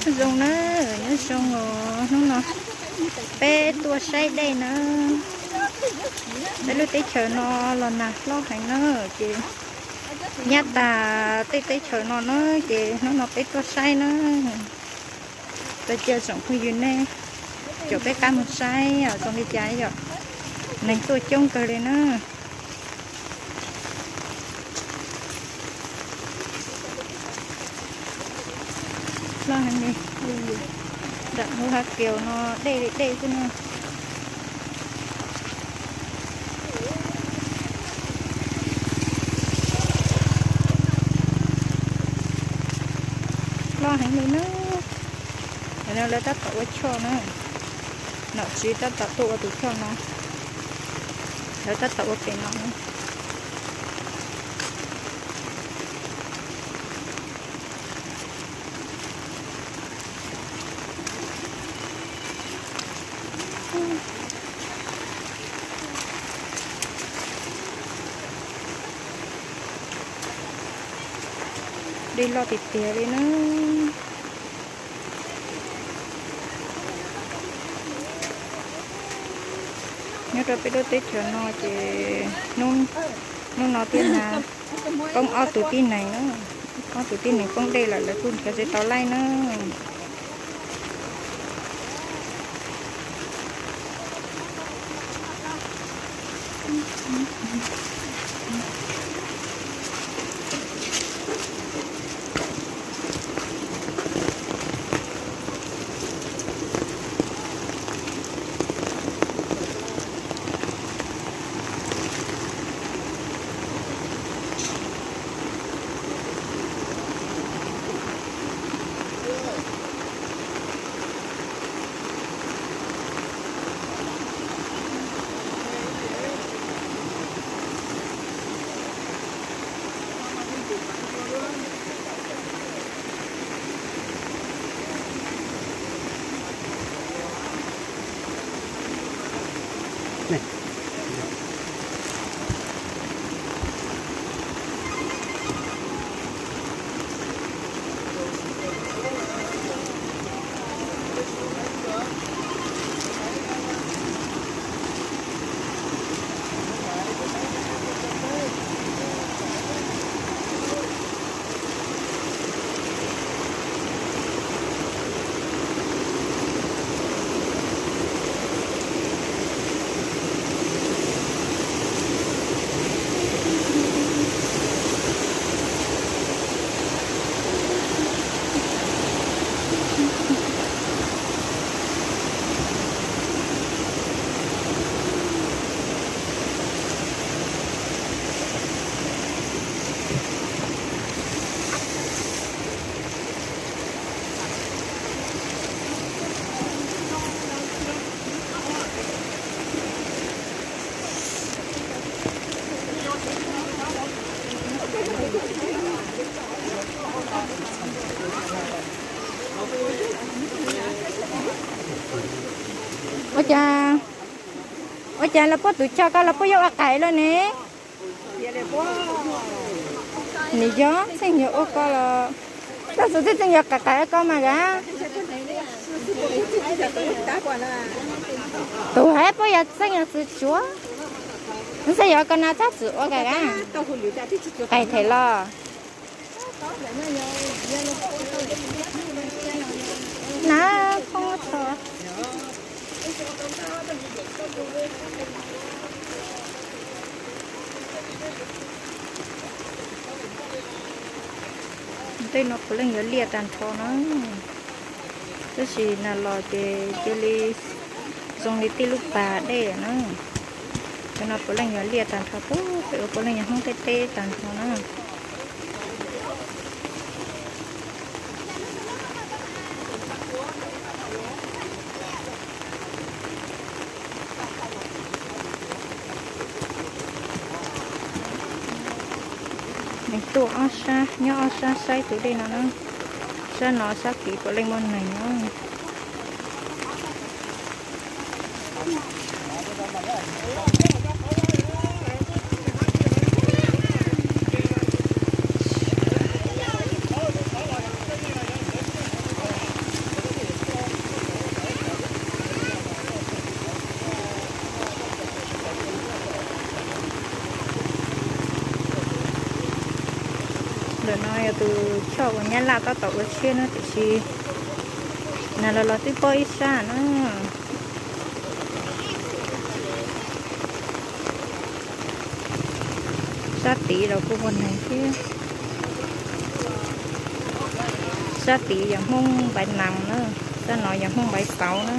Nyob zoo na, nyob zoo os, hnub no peb tuaj saib dej na. Peb lub teb chaws no los nag hlob heev na, ces nyab tas tej teb chaws no na, ces hnub no peb tuaj saib na. Tau cia tsoom phooj ywg nej caum peb qab mus saib os, zoo li cas yom, neeg tuaj coob kawg li na. Loj heev li, nram lub hav kiaus no dej li dej xwb na. Loj heev li na. Lawv tab tom ua choj na, nom tswv tab tom tuaj ua tus choj no, lawv tab tom ua pem no na. Dej loj tiag tiag li na. Nyob rau peb lub teb chaws no ces hnub no twb nag poob ob tug tib neeg na, ob tug tib neeg poob dej lawm, lawv kuj nrhiav tsis tau laij na. Ua cas, ua cas los puab tus choj koj los puab yuav ua qais lawm ne? Nws yog txheej yog ua koj los, koj xav txheej yog qais qais koj mas a. Tus hais puab yog txheej yog txwv tsuav, xav yog koj na tab txwv ua ka a, qais them los. Na, thoob tho. Tej no puav leej yuav liaj tag nrho na. Tab sis nag los ces cia li zoo li tij lub pas dej na. Cov no puav leej yuav liaj tag nrho, peb ua puav leej yuav hnub tej teb tag nrho na. Neeg tuaj ob sab, nyob ob sab saib tus dej no na. Sab no sab tid puav leej muaj neeg na. Tus choj uas Nyab Laj tab tom ua tshiab na, tiam sis nws los los twb pob ib sab na. Sab tid los kuj muaj neeg thiab. Sab tid yog Hmoob Npaiv Nas na, sab no yog Hmoob Npaiv Xauv na.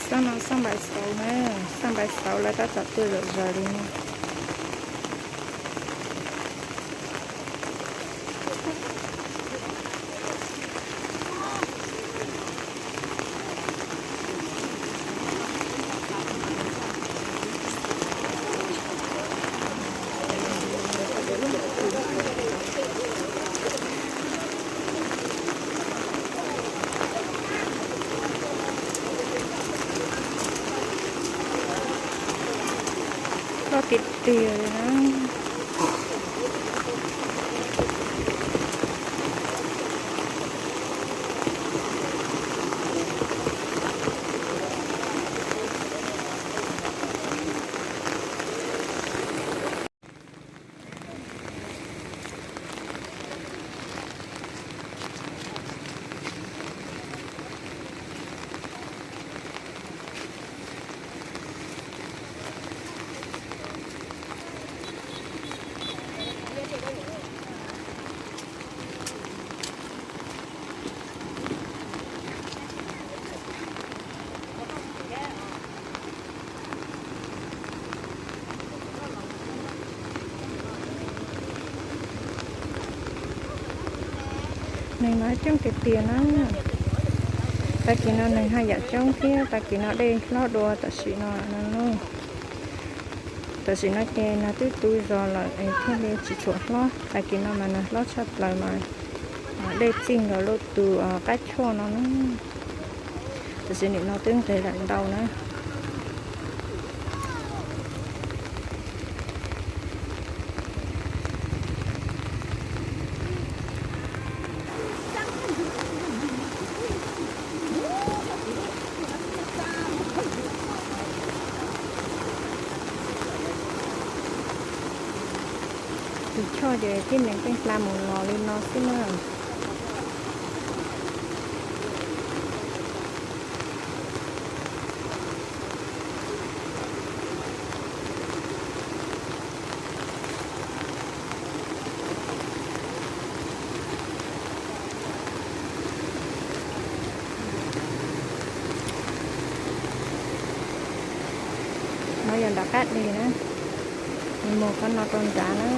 Xob no xob Npaiv Xauv na, xob Npaiv Xauv lawv tab tom tuaj zom zaws li no. Loj tiag tiag li na. Neeg no coob tiag tiag na. Tag kis no neeg haj yam coob thiab, tag kis no dej hlob dua tam sim no no. Tam sim no ces nag twb tu zog lawm es thiaj li tsis tshua hlob, tag kis no mas nag hlob tshaj plaws mas dej txij nkaus lub tus qab tshuaj no na. Tam sim nim no twb nqis lawm ntau na. Tus choj ces tib neeg pheej hla mus los li no xwb na. No yog nram qab deg na, mus qhov no rau nrad na.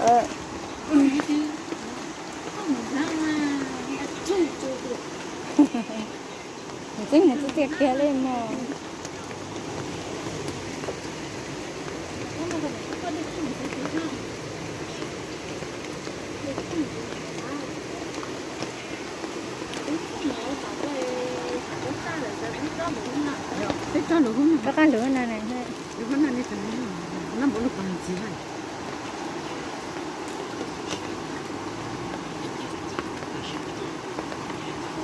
Mus txeeb mus txog tiag kiag li mog. Rov qab lug na.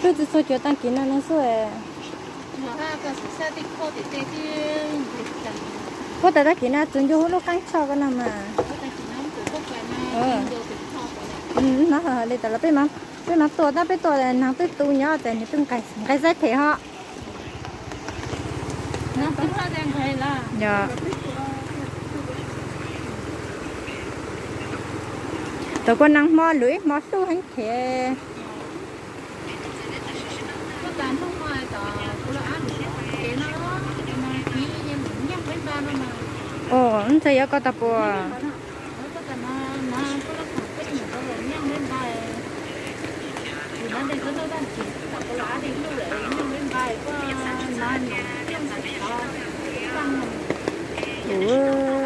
Twb tsis txog cuag tag kis no no xwb. Puab tas tag kis no tsuas ncu hauv lub qaab tsho ko no mas. No li tas los peb mam tua tab peb tua neeg twb tu nyob tas nws twb nqaij xaib them ho. Thaum kuv neeg hmo lwm ib hmo hlub heev them. Ntshai yuav koj tau puas? Ua